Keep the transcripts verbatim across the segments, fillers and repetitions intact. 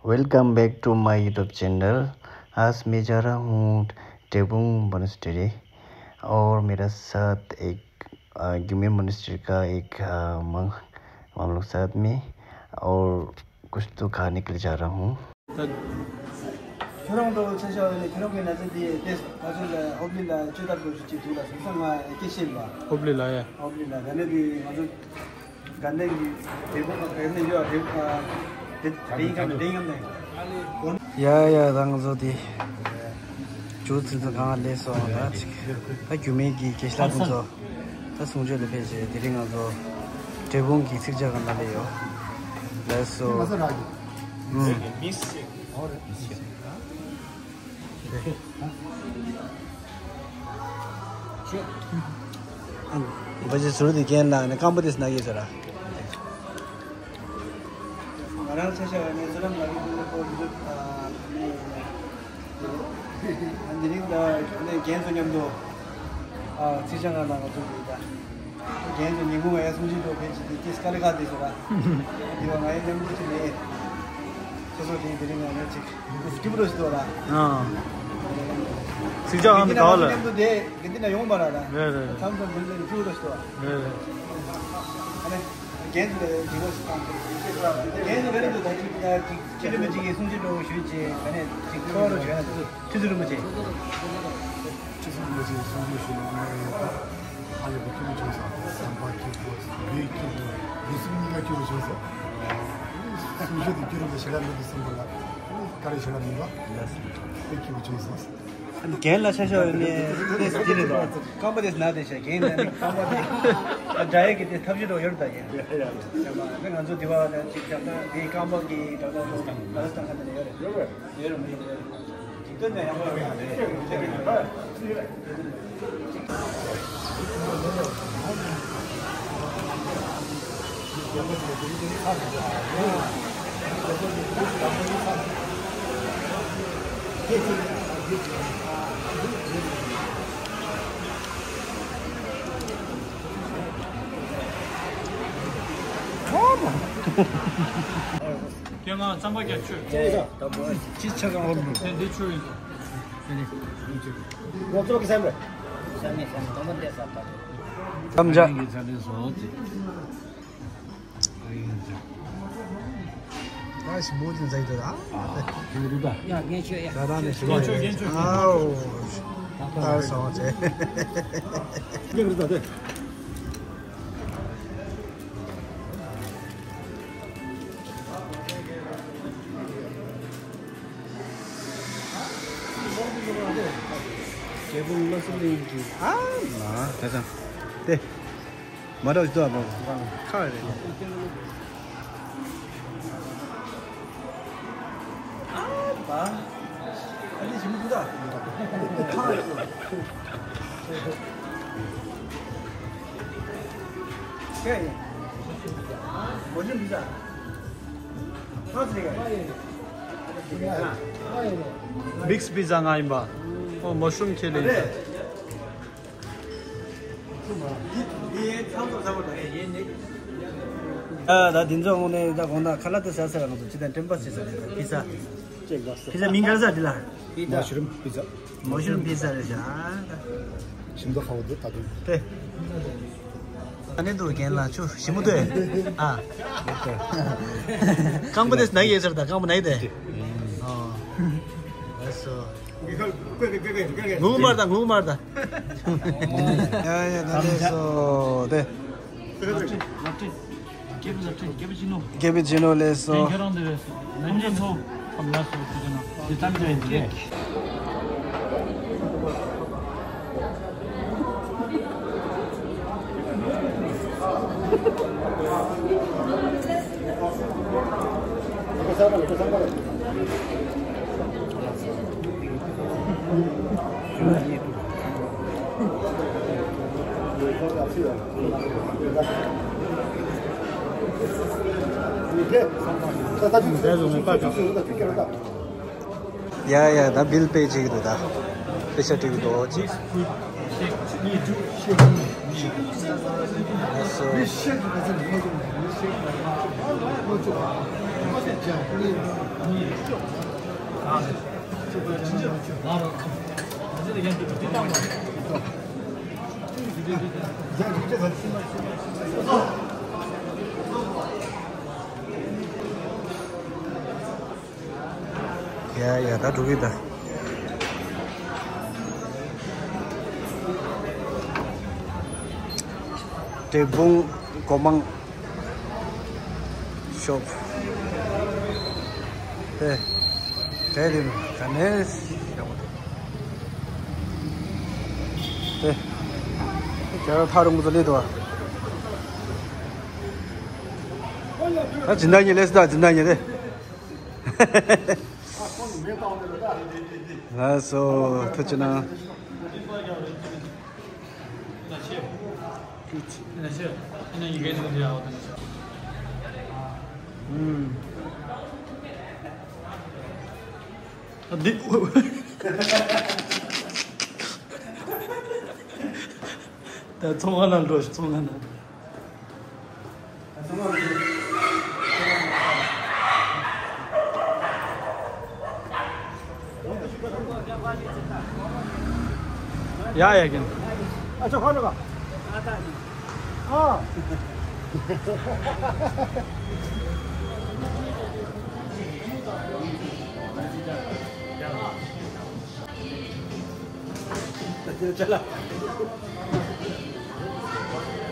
Welcome back to my YouTube channel। आज मैं जा रहा हूँ त्रिभुवन मॉनेस्ट्री और मेरा साथ एक, अ, ग्युमे मॉनेस्ट्री का एक, अ, मंक, हम लोग साथ में और कुछ तो खाने के लिए जा रहा हूँ। ད་ཁྱོད་རང་ཚོ་ཆ་བཞག་ཡོད་ན་ཁྱོད་རང་གི་ན་ཚ་དེ་དེ་ང་ཚོ་ལ་ཧོབ་ལི་ལ་བཅོས་ཐབས་འགྲོ་ཞིག་བྱེད་ཐུབ་ལ་སོང་ཙང་ང་སྐད་ཤེས་པ། ཧོབ་ལི་ལ་ཡ། ཧོབ་ལི་ལ་ད་ནས་དེ་ང་ཚོ་དགའ་ལྡན་གྱི་རེ་སྒུག་དང་དེ་ནས་ཡོད་རེ་སྒུག་དེ་དེ་ཡིན་གམ་དེ་ཡིན་གམ་ནས། ཡ་ཡ་ད་ང་ཚོ་དེ་ཇུས་ཚིག་ཚོ་གང་ལས་སོང་ད་ཅིག་ད་རྒྱུ་མེད་ཀྱི་སྐད་ཤ་དེ་ཚོ། ད་གསུང་ཆོས་ལ་ཕེབས་རྗེས་དེ་རིང་ང་ཚོ་འབྲས་སྤུངས་ཀྱི་ཚིག་ཇ་ཁང་ནང་ལ་ཡོད། ལགས་སོ། ཨུམ། བ་ཇི་ཟུར་དེ་རྒན་ལགས་ནས་རྐང་པ་དེ་སྣ་གིས་ཟེར་ར། ང་རང་ཆ་བཞག་ནས་བསོད་ནམས་ལགས་ཀྱི་ཀུན་སློང་སྐོར་འདི་ཚོ་ཨ་ནི། འདི་རིང་ད་ནས་རྒན་ཚོ་མཉམ་དུ་ཨ་ཚིག་ཅང་ང་ལ་ང་ཚོ་འདི་ད་རྒན་ཚོ་ཉིན་གུང་ང་ཡ་གསུང་ཆོས་འགྲོ་ཕན་ཆེ་དེ་ཏིས་ཀ་ལི་ཀ་དེ་ཚོ་ར་འདི་བ་ང་ཡ་མཉམ་དུ་ཅི་ལས་སོ་སོ་དེ་འདི་རིང་ང་ཡ་ཅིག་སྐྱིད་པོ་ཞིག་འདུག་ར། ཨ། ཚིག་ཅང་ཨ་ནི་ག་བ་ལ། མཉམ་དུ་དེ་ག་འདི་ན་ཡོང་མ་ར་ར། རེད་རེད། མཚམས་མཚམས་འདི་འདི་སྐྱིད་པོ་ཞིག་འདུག་ར། རེད་རེད། ཨ་ནི། རྒན་ཚོ་ལ་འདི་བ་ཞིག་བཏང་། རྒན་ཚོ་ལ་འདི་ད་ཅིག་ཅིག་ཅིག་རིན་པོ་ཆེ་གི་གསུང་ཆོས་འགྲོ་ཞུས་རྗེས་ག་ནས་ཅིག་ཁོ་ར་ཞུས་ན་ཁྲི་ཟུར་རིན་པོ་ཆེ། ཁྲི་ཟུར་རིན་པོ་ཆེ་གསུང་ཆོས་ཞུས་ན་ང་ཡོད་པ། ཨ་ཡོད་པ་སྐྱིད་པོ་བྱུང་སོང་། བསམ་པ་སྐྱིད་པོ་ལུས་སྐྱིད་པོ་ལུས་སེམས་གཉིས་ཀ་སྐྱིད་པོ་བྱུང་སོང་། གསུང་ཆོས་དེ་སྐྱིད་རུང་དུ་ཞེ་དྲག་མེད་པའི་སེམས་པ་ལ་དཀའ་ལས་ཞེ་དྲག་མེད་པ་དཔེ་སྐྱིད་པོ་བྱུང་སོང་། རྒན་ལ་ཆ་ཤོག་ཡོད་ནས་ཏེས་འདི་རེད་དོ། རྐང་པ་དེ་ན་དེ་ཤ་རྒན་ལ་ནི་རྐང་པ་དེ་འདྲ་ཡས་ཀྱི་དེ་ཐབས་ཤེས་འགྲོ་ཡོད་ད་རྒན། ཡ་ཡ། ཡ་མ་ནི་ང་ཚོ་དེ་བ་ནི་ཅིག་ཀྱང་ན་དེའི་རྐང་པ་གི་ད་ད་ད་ད་ད་ད་ད་ཡོད་རེད། ཡོད་རེད། ཡོད་རེད་མི་ཡོད་རེད། ཅིག་ཏུ་ནས་ཡང་བ་ཡོད་རེད། ཁྱེད་ང་རྩམ་པ་རྒྱག་ཆུ། ཅི་ཆ་གང་འོབ་འདུག་དེ་འདི་ཆུ་ཡིན་འདུག་ལོ་ཙོ་གི་སེམས་རེད། སེམས་ནི་སེམས་དང་པོ་འདི་ས་ད། ཙམ་ཇ། ངའི་ཚ་ལེན་སོང་ཅི། ད་ཞིམ་པོ་ཅིག་མཛད་འདུག་ཨ། ཡ་རྒན་ཆོས་ཡ། ད་རང་ནས་ཞིམ་པོ་རྒན་ཆོས་རྒན་ཆོས། ཨའོ། ད་སོང་ཅེ། རྒན་རུ་ད་དེ། རྒྱལ་པོ་བློ་གསལ་གླིང་གི་ཨ་མ་ད་ད་དེ་མ་འདྲ་ཞིག་ཏུ་ཨ་མ་ཁ་རེད། ཨ་མ་ཨ་ནི་ཞིམ་ཐུ་ད་ཁ་རེད། ཁ་ཡིན་མོ་ཞིམ་ཐུ་ད། མིག་སི་པི་ཛ་ང་ཡིན་པ། ཨོ་མ་ཤུམ་ཁེ་ལེ་ཡིན་པ། ཨ་ད་དེ་ཚོ་དངོས་གནས་ད་དགོང་དག་ཁ་ལག་ཏུ་ཟ་ས་ར་ང་ཚོ་ཅི་དང་དྲན་པ་བྱེད་ས་རེད། པི་ཛ། པི་ཛ་མིང་ག་རེ་ཟེར་དེ་ལ། མ་ཤུམ་པི་ཛ། མ་ཤུམ་པི་ཛ་རེད་ཤག་ཞིམ་མདོག་ཁ་བོ་འདུག་ད་དུང་། དེ། ཨ་ནེ་འདུག་རྒན་ལགས་ཆུ་ཞིམ་མོ་འདུག་ཨ། རྐང་པ་དེ་ན་གི་ཡོད་ཟེར་ད་རྐང་པ་ན་གི་དེ། ཨོ། ལགས་སོ། ངུ་མར་ད་ངུ་མར་ད། ཡ་ཡ་ད་ལགས་སོ་དེ། ཀེ་པི་ཅི་ནོ་ལགས་སོ། ཡ་ཡ་ད་བིལ་པེ་བྱེད་ཀྱི་འདུག་ད་པེ་ཤ་སྤྲད་ཀྱི་འདུག་ཅིག་ལགས་སོ། ཡ་ཡ། ད་འགྲོ་གི་ད། འབྲས་སྤུངས་སྒོ་མང་ཤོབ། ཨེ། གྲས་དེ་ག་ནས་ཡག་པོ་འདུག་ཨེ། རྒྱ་ར་ཐག་རིང་པོ་ཚོ་སླེབས་འདུག་ཨ། ད་སྦྱིན་བདག་གཉིས་སླེབས་སོང་། ད་སྦྱིན་བདག་གཉིས་རེད། ལགས་སོ། ཐུགས་རྗེ་གནང་། ཨུམ། ད་འདི། ད་ཚོང་ཁང་ནང་འགྲོ་ཤོག་ཚོང་ཁང་ནང་། ཡ་ཡ་གིན། ཨ་ཅོ་ཁ་ནོ་ག་ཨ། ད་དེ་ལ་ཅ་ལག་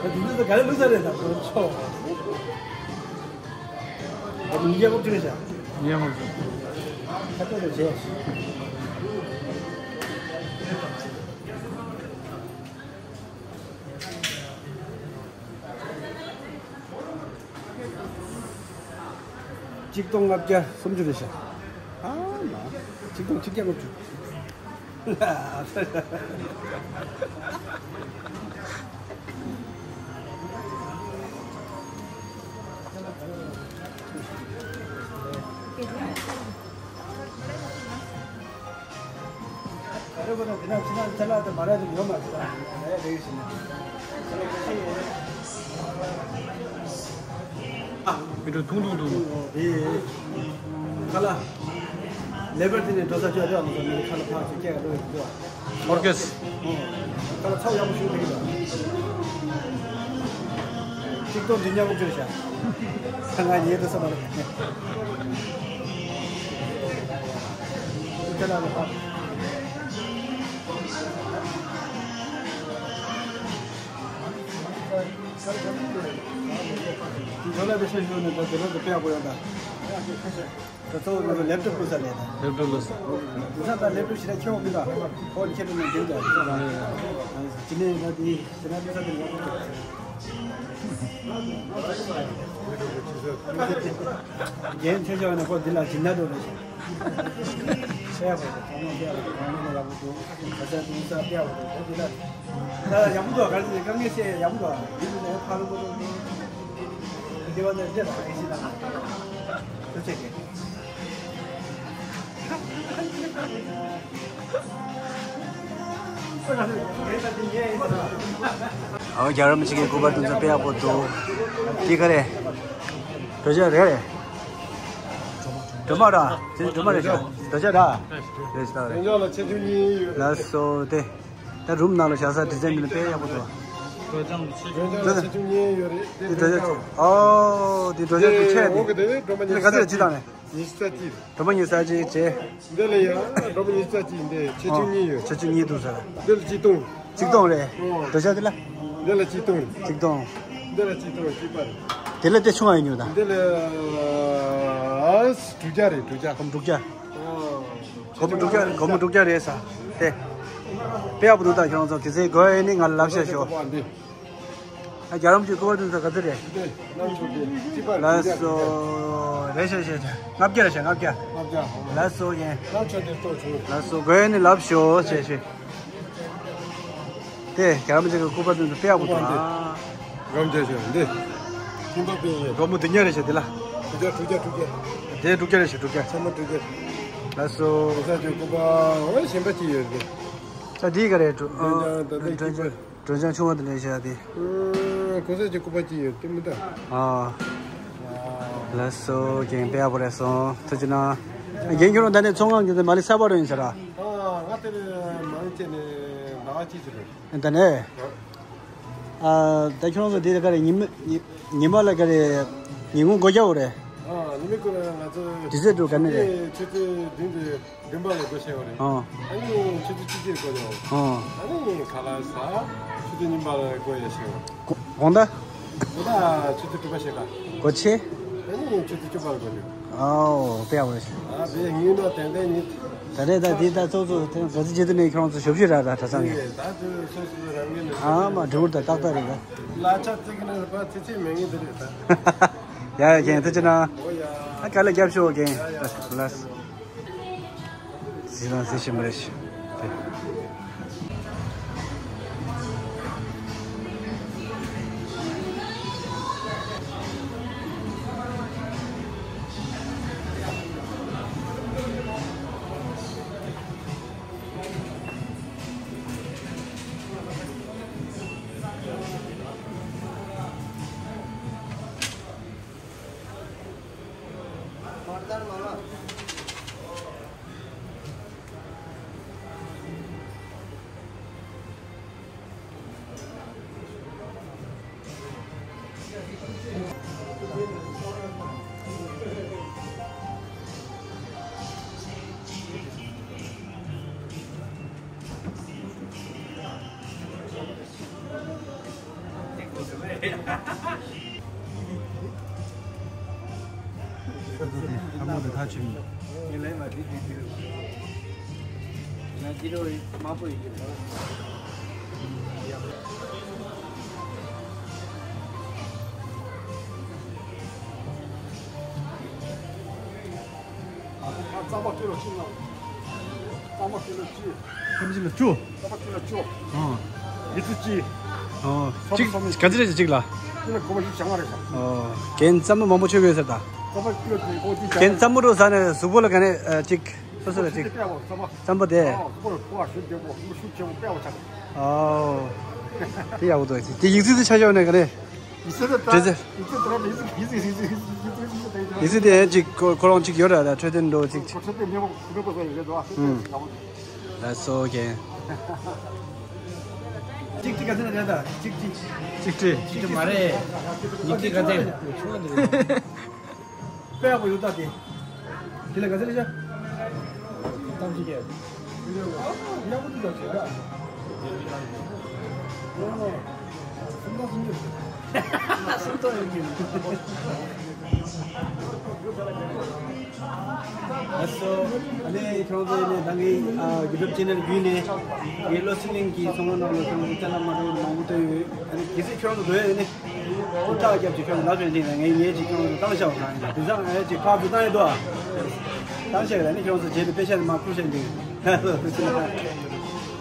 ད་དེ་འདི་ཚོ་ག་རེ་བླུགས་ས་རེད་ད་ཁོ་ཚོ། ད་དེ་ཉིས་བརྒྱ་དགུ་བཅུ་རེད་བྱ། ཉིས་བརྒྱ་དགུ་བཅུ། ཁ་ཐོག་ཏུ་བྱས། གཅིག་སྟོང་ལྔ་བརྒྱ་སུམ་ཅུ་རེད་ཤག་ཨ་མ། གཅིག་སྟོང་ཆིག་བརྒྱ་ལྔ་བཅུ། ཨ་རེ་བ་ན་དེ་ན་ཕྱི་ནང་ཚ་ལག་དང་མ་ར་དང་ཡོད་མ་རེད་ད། ཨ་རེ་རེ་ཞིག་ན། མི་འགྲོ་ཐུང་ཐུང་ཐུང་ཐུང་། དེ་ཁ་ལག་ལེ་བར་དེ་ནས་འགྲོ་ས་ཆོག་རེད་མ་གཏོགས་མི་ཁ་ལག་ཕག་ཆུ་སྐྱེ་ག་འགྲོ་ཡོད་འདུག་ཨོར་ཀེས། ཁ་ལག་ཚོགས་ཡག་པོ་ཞུ་དེ་གི་ད། གཅིག་སྟོང་བདུན་བརྒྱ་དགུ་བཅུ་ཤག་ང་ཉེ་དུ་ས་མ་རེད། ཁ་ལག་ལ་ཕག་འགྲོ་ལ་དེ་ཤེས་ཞུ་ནས་ད་དེ་རོ་དེ་དཔེ་ཡག་པོ་ཡོད་ད། ད་གཙོ་བོ་ང་ཚོ་ལེབ་ཊོབ་བླུགས་ས་རེད་ད། ལེབ་ཊོབ་བླུགས་ས། དེང་སང་ད་ལེབ་ཊོབ་ཞེ་དྲག་ཁྱད་པར་མི་འདུག་ཕོན་ཁྱེར་འགྲོ་ནས་འགྲིག་ད། ཇི་ནས་ད་དེ་ཇི་ནས་བླུགས་ས་དེ་ཡག་པོ་འདུག་རྒན་ཆེ་ཆེ་བ་ནས་ཁོ་འདི་ལ་སྦྱིན་བདག་འགྲོ་རེད་ཤག་ཤེས་པ་ཚང་མ་བལྟས་པ་གང་ལ་ཡག་པོ་འདུག་ག་ས་འདུག་ས་བལྟས་པ་འདུག་ད་འདི་ལ་ད་ཡག་པོ་འདུག་ག་རེ་དཀའ་ངལ་བཤད་ཡག་པོ་འདུག་འདི་ནས་ཕ་རོལ་པོ་འདུག་འདི་བ་ནས་བལྟས་དང་ཨེ་ཤི་དང་ཐུགས་རྗེ་ཆེ། ཨོ་རྒྱལ་རབས་མི་ཆེན་གྱི་སྐུ་པར་དེ་ཚོ་དཔེ་ཡག་པོ་འདུག་འདི་ག་རེ། གྲོ་ཆ་རེད་རེད། གྲོ་མ་ར། དེ་གྲོ་མ་རེད་ཤག་གྲོ་ཆ་ར། རེད་ཤག་རེད། ལྗང་ལ་ཆེ་ཆུང་གཉིས་ཡོད་རེད། ལགས་སོ་དེ། ད་རུམ་ནང་ལ་བཞག་ས་ཌི་ཛའིན་འདི་ནི་དཔེ་ཡག་པོ་འདུག་གྲོ་ཆ་ཆེ་ཆུང་གཉིས་ཡོད་རེད། དེ་གྲོ་ཆ་ཆེ། ཨོ་དེ་གྲོ་ཆ་དེ་ཆེ་དེ། འོ་གི་དེ་གྲོ་མ་དེ་ག་ཚོད་ཅི་དང་ནས། ཉི་ཤུ་རྩ་གཅིག་གྲོ་མ་ཉི་ཤུ་རྩ་གཅིག་བྱས། འདི་ལ་ཡང་སྒྲོལ་མ་ཉི་ཤུ་རྩ་གཅིག་འདི་ཆེ་ཆུང་གཉིས་ཡོད། ཆེ་ཆུང་གཉིས་འདུག་ཟེར། འདི་ལ་གཅིག་སྟོང་། གཅིག་སྟོང་རེད། ཨོ། འགྲོ་ཤག་འདི་ལ། འདི་ལ་གཅིག་སྟོང་། གཅིག་སྟོང་། འདི་ལ་གཅིག་སྟོང་གཅིག་པ་རེད། དེ་ལ་དེ་ཆུང་བ་ཡིན་ཉོ་ད། འདི་ལ་དྲུག་བརྒྱ་རེད་དྲུག་བརྒྱ། སྒོར་མོ་དྲུག་བརྒྱ། ཨོ། སྒོར་མོ་དྲུག་བརྒྱ་སྒོར་མོ་དྲུག་བརྒྱ་རེད་ས། དེ། དཔེ་ཡག་པོ་འདུག་ད་ཁྱོད་རང་ཚོ་གལ་སྲིད་དགོས་ཡོད་ནི་ང་ལ་ལབ་ཤག་ཤོག་འདི། ཨ་རྒྱལ་རམ་གྱི་སྐུ་པར་དེ་ཚོ་ག་ཚོད་རེད། ལགས་སོ། རེད་ཤག་ཤག་ཤག་ལྔ་བརྒྱ་རེད་ཤག་ལྔ་བརྒྱ། ལགས་སོ་ཡིན། ལགས་སོ་དགོས་ནི་ལབ་ཤོག་ཅེས་ཞུ། དེ་རྒྱལ་རམ་གྱི་སྐུ་པར་དེ་ཚོ་དཔེ་ཡག་པོ་འདུག་ཨ། རྒྱལ་རམ་གྱི་ཤོག་འདི། ཁྱིམ་པ་པིན་ཡོད། སྒོར་མོ་བདུན་བརྒྱ་རེད་ཤག་འདི་ལ། དྲུག་བརྒྱ་དྲུག་བརྒྱ་དྲུག་བརྒྱ། དེ་དྲུག་བརྒྱ་རེད་ཤག་དྲུག་བརྒྱ། ཚང་མ་དྲུག་བརྒྱ། ལགས་སོ། གོང་ས་མཆོག་སྐུ་པར་འོ་གཞན་པ་ཅི་ཡོད་འདི། ད་འདི་ག་རེད་དྲུག་ཨ། ད་ལྟ་ཁྱིམ་པ། སྒྲོལ་ལྗང་ཆུང་བ་དེ་འདྲ་བྱས་ཏེ། ཨ། གོང་ས་མཆོག་སྐུ་པར་གཅིག་ཡོད་དེ་མི་འདྲ། ཨ། ཨ། ལགས་སོ། རྒན་དཔེ་ཡག་པོ་རེད་སོང་། ཐུགས་རྗེ་གནང་། རྒན་ཁྱོད་རང་ད་ནས་ཚོང་ཁང་གི་མ་ལི་གསར་པ་རུ་ཡིན་ཟེར་ར། ཨ། ང་དེར་མ་ལི་བྱས་ནས་ཟླ་བ་གཅིག་ཙམ་རེད། ད་ནས། ཨ། ད་ཁྱོད་རང་ཚོ་དེ་ལ་ག་རེ་ཉི་མ་ཉི་ཉི་མ་ལ་ག་རེ་ཉིན་གུང་སྒོ་རྒྱག་དགོས་རེད། ཨ། ཉི་མ་ཀུན་ལ་ང་ཚོ་དུས་ཚོད་དུ་ག་ནས་རེད། ཆུ་ཚོད་བདུན་དུ་བདུན་པ་ལ་སྒོ་ཕྱེ་བ་རེད། ཨ། ཨ་ནི་ཆུ་ཚོད་བཅུ་གཅིག་སྒོ་རྒྱག་དགོས། ཨ། ཨ་ནི་ཁ་ལག་ཟ། ཆུ་ཚོད་གཉིས་པ་ལ་སྒོ་ཡར་ཕྱེ་བ། དགོང་དག་དགོང་དག་ཆུ་ཚོད་དྲུག་པ་ཕྱེད་ཀ་སྒོ་ཕྱེ། ཨ་ནི་ཆུ་ཚོད་བཅུ་པ་ལ་སྒོ་ཕྱེ། ཨའོ། དཔེ་ཡག་པོ་རེད། ཨ། དཔེ་ཡག་ཡིན་ན་ཏན་ཏན་ཡིན། ད་རེས་ད་འདི་ད་ཚོགས་གཙོ་དེ་ག་ཚོད་བྱེད་དུ་ནས་ཁྱོད་རང་ཚོ་ཞབས་ཞུ་ར་ར་གྲྭ་ཚང་གི། ད་དུ་སོ་སོ་རང་ངོས་ནས། ཨ་མ་འབྲས་བུ་ད་ཏག་ཏག་རེད་ད། གླ་ཆ་བརྩི་གི་ན་ཕར་ཚེ་ཚེ་མེད་ངེས་དེ་རེད་ད། ཡ་ཡ། རྒན་ཐུགས་རྗེ་གནང་། ཨོ་ཡ། ཨ། དཀའ་ལས་རྒྱབ་ཤོག་རྒན། ཡ་ཡ། ལགས། གཟིགས་དང་གཟིགས་བཞིན་པ་རེད། རྩམ་པ་ཀི་ལོ་གཅིག་ལ། རྩམ་པ་ཀི་ལོ་གཅིག་རྩམ་པ་ཀི་ལོ་བཅུ། རྩམ་པ་ཀི་ལོ་བཅུ། ཨང་། ཡི་ཙི་གཅིག་ཨང་། གཅིག་ག་ཚོད་རེད་གཅིག་ལ། ཀི་ལོ་དགུ་པ་ཞིག་བྱང་བ་རེད་ཤག་ཨོ། རྒན་རྩམ་པ་མང་པོ་མཆོད་ཀྱི་ཡོད་ཟེར་ད། རྩམ་པ་ཀི་ལོ་དེ་ཨོ་དེ་རྒན་རྩམ་པ་རུ་ཟ་ནས་གཟུགས་པོ་ལ་ག་ནས་ཨ་གཅིག་སོ་སོ་ལ་གཅིག་དཔེ་བ་རྩམ་པ། རྩམ་པ་དེ། ཨོ་གཟུགས་པོ་ལ་ཕོ་བ་ཞིག་རྒྱབ་པོ་ཞིག་ཆེ་བོ་དཔེ་བ་ཆགས། ཨོ། དེ་ཡག་པོ་འདུག་དེ་ཡིག་ཚིག་དེ་ཆ་ཤོག་ནས་ག་ནས། ཡིག་ཚད་ད། འདྲི་ཚད། ཡིག་ཚད་ད་ཡིག་ཚད་ཡིག་ཚད་ཡིག་ཚད་ཡིག་ཚད་དེ་ཅིག་ཁོ་ཁོ་རང་ཅིག་ཡོད་ར། ད་འཕྲོད་བསྟེན་འགྲོ་ཅིག་ཁོ་འཕྲོད་བསྟེན་མེད་པ་ཁོ་འགྲོ་པ་ཟེར་ཡོད་རེད་དོ། ཨ། ལགས་སོ་རྒན། གཅིག་གཅིག་ག་ཚོད་རེད་ད། གཅིག་གཅིག་གཅིག་ཁྲི། གཅིག་ཁྲི་མ་རེད། ཉིས་ཁྲི་ག་ཚོད། དཔེ་ཡག་པོ་ཡོད་ད་དེ། དེ་ལ་ག་ཚོད་ལ་བྱ། གཏམ་ཅིག་གས། ཡག་པོ་འདུག་ད་བྱས་ད། སུམ་སྟོང་སུམ་ཅུ། སུམ་སྟོང་ཡོད་ཀྱི། ལགས་སོ། ཨ་ནི་ཁྱོད་ཚོ་ནས་ད་ངའི་ཨ་YouTube channel བརྒྱུད་ནས་ངའི་བློ་སེང་གླིང་གི་ཚོང་ཁང་ནང་ལ་ཁྱོད་ཚོ་ཅ་ལག་མ་འདྲ་བ་མང་པོ་བཏོན་ཡོད། ཨ་ནི་གལ་སྲིད་ཁྱོད་ཚོ་འདོད་ཡོད་ན། ཐུགས་ཐག་རྒྱབ་ཀྱི་ཁྱོད་ལབ་ཡོང་དུས་ངས་ངས་ཅིག་ཁྱོད་ཚོ་བཏང་བཞག་པ་དང་དེང་སང་ངས་ཅིག་ཕར་ཚུར་བཏང་ཡོད་དོ། བཏང་བཞག་ཡོད་ལ་ནི་ཁྱོད་ཚོ་རྗེས་ལ་དཔེ་ཆ་དེ་མར་ཁུར་བཞག་འདུག་ལགས་སོ།